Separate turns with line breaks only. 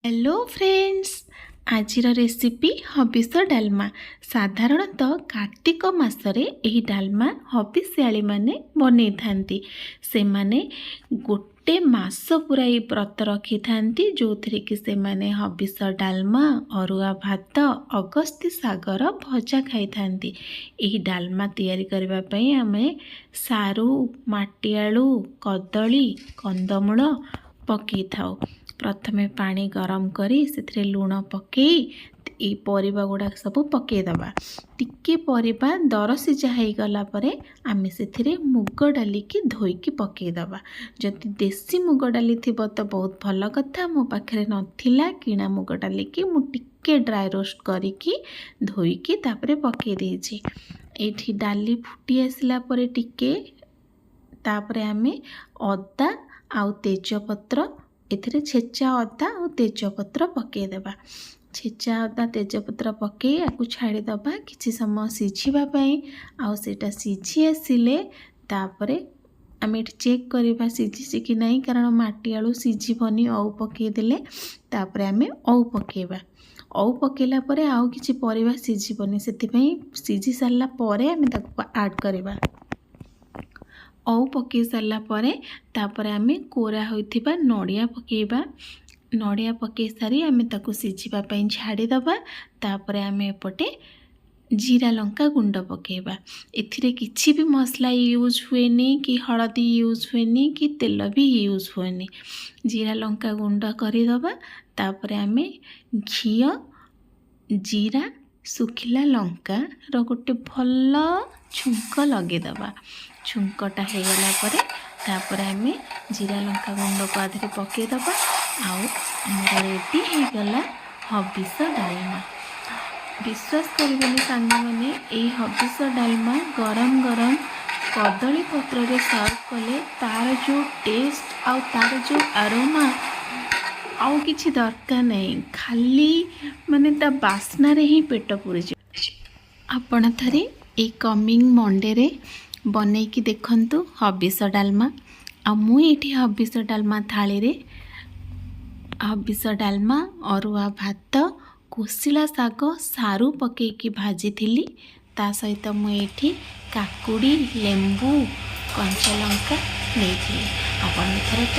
Hello friends, ଆଜିର recipe ହବିଷ ଡାଲମା। ସାଧାରଣତଃ କାର୍ତ୍ତିକ ମାସରେ ଏହି ଡାଲମା ହବିଷ୍ୟାଳିମାନେ ବନେଇଥାନ୍ତି। ସେମାନେ ଗୋଟେ ମାସ ପୁରା ଏଇ ବ୍ରତ ରଖିଥାନ୍ତି, ଯେଉଁଥିରେ କି ସେମାନେ ହବିଷ ଡାଲମା, ଅରୁଆ ଭାତ, ଅଗସ୍ତି ଶାଗର ଭଜା ଖାଇଥାନ୍ତି। ଏହି ଡାଲମା ତିଆରି କରିବା ପାଇଁ ଆମେ ସାରୁ, ମାଟିଆଳୁ, କଦଳୀ, କନ୍ଦମୂଳ ପକାଇଥାଉ। ପ୍ରଥମେ ପାଣି ଗରମ କରି ସେଥିରେ ଲୁଣ ପକାଇ ଏଇ ପରିବା ଗୁଡ଼ାକ ସବୁ ପକାଇଦେବା। ଟିକେ ପରିବା ଦର ସିଝା ହେଇଗଲା ପରେ ଆମେ ସେଥିରେ ମୁଗ ଡାଲିକି ଧୋଇକି ପକାଇଦେବା। ଯଦି ଦେଶୀ ମୁଗ ଡାଲି ଥିବ ତ ବହୁତ ଭଲ କଥା। ମୋ ପାଖରେ ନଥିଲା, କିଣା ମୁଗ ଡାଲିକି ମୁଁ ଟିକେ ଡ୍ରାଏ ରୋଷ୍ଟ କରିକି ଧୋଇକି ତାପରେ ପକାଇ ଦେଇଛି। ଏଇଠି ଡାଲି ଫୁଟି ଆସିଲା ପରେ ଟିକେ ତାପରେ ଆମେ ଅଦା ଆଉ ତେଜପତ୍ର, ଏଥିରେ ଛେଚା ଅଦା ଆଉ ତେଜପତ୍ର ପକାଇଦେବା। ଛେଚା ଅଦା ତେଜପତ୍ର ପକାଇ ଆକୁ ଛାଡ଼ିଦେବା କିଛି ସମୟ ସିଝିବା ପାଇଁ। ଆଉ ସେଇଟା ସିଝି ଆସିଲେ ତାପରେ ଆମେ ଏଠି ଚେକ୍ କରିବା ସିଝିଛି କି ନାହିଁ, କାରଣ ମାଟି ଆଳୁ ସିଝିବନି ଅଉ ପକାଇଦେଲେ। ତାପରେ ଆମେ ଅଉ ପକାଇବା। ଅଉ ପକାଇଲା ପରେ ଆଉ କିଛି ପରିବା ସିଝିବନି, ସେଥିପାଇଁ ସିଝି ସାରିଲା ପରେ ଆମେ ତାକୁ ଆଡ଼୍ କରିବା। ଅଉ ପକାଇ ସାରିଲା ପରେ ତାପରେ ଆମେ କୋରା ହୋଇଥିବା ନଡ଼ିଆ ପକାଇବା। ନଡ଼ିଆ ପକାଇ ସାରି ଆମେ ତାକୁ ସିଝିବା ପାଇଁ ଛାଡ଼ିଦେବା। ତାପରେ ଆମେ ଏପଟେ ଜିରା ଲଙ୍କା ଗୁଣ୍ଡ ପକାଇବା। ଏଥିରେ କିଛି ବି ମସଲା ୟୁଜ୍ ହୁଏନି କି ହଳଦୀ ୟୁଜ୍ ହୁଏନି କି ତେଲ ବି ୟୁଜ୍ ହୁଏନି। ଜିରା ଲଙ୍କା ଗୁଣ୍ଡ କରିଦେବା। ତାପରେ ଆମେ ଘିଅ, ଜିରା, ଶୁଖିଲା ଲଙ୍କାର ଗୋଟେ ଭଲ ଛୁଙ୍କ ଲଗେଇଦେବା। ଛୁଙ୍କଟା ହେଇଗଲା ପରେ ତାପରେ ଆମେ ଜିରା ଲଙ୍କା ଗୁଣ୍ଡକୁ ଆ ଦେହରେ ପକାଇଦେବା ଆଉ ଆମର ରେଡ଼ି ହେଇଗଲା ହବିଷ ଡାଲମା। ବିଶ୍ୱାସ କରିବେନି ସାଙ୍ଗମାନେ, ଏଇ ହବିଷ ଡାଲମା ଗରମ ଗରମ କଦଳୀ ପତ୍ରରେ ସର୍ଭ କଲେ ତାର ଯେଉଁ ଟେଷ୍ଟ ଆଉ ତାର ଯେଉଁ ଆରୋମା, ଆଉ କିଛି ଦରକାର ନାହିଁ। ଖାଲି ମାନେ ତା ବାସ୍ନାରେ ହିଁ ପେଟ ପୁରିଯିବ। ଆପଣ ଥରେ ଏଇ କମିଂ ମଣ୍ଡେରେ ବନେଇକି ଦେଖନ୍ତୁ ହବିଷ ଡାଲମା। ଆଉ ମୁଁ ଏଇଠି ହବିଷ ଡାଲମା ଥାଳିରେ ହବିଷ ଡାଲମା, ଅରୁଆ ଭାତ, କୋଶିଳା ଶାଗ ସାରୁ ପକାଇକି ଭାଜିଥିଲି। ତା ସହିତ ମୁଁ ଏଇଠି କାକୁଡ଼ି, ଲେମ୍ବୁ, କଞ୍ଚା ଲଙ୍କା ନେଇଥିଲି। ଆପଣ ବି ଥରେ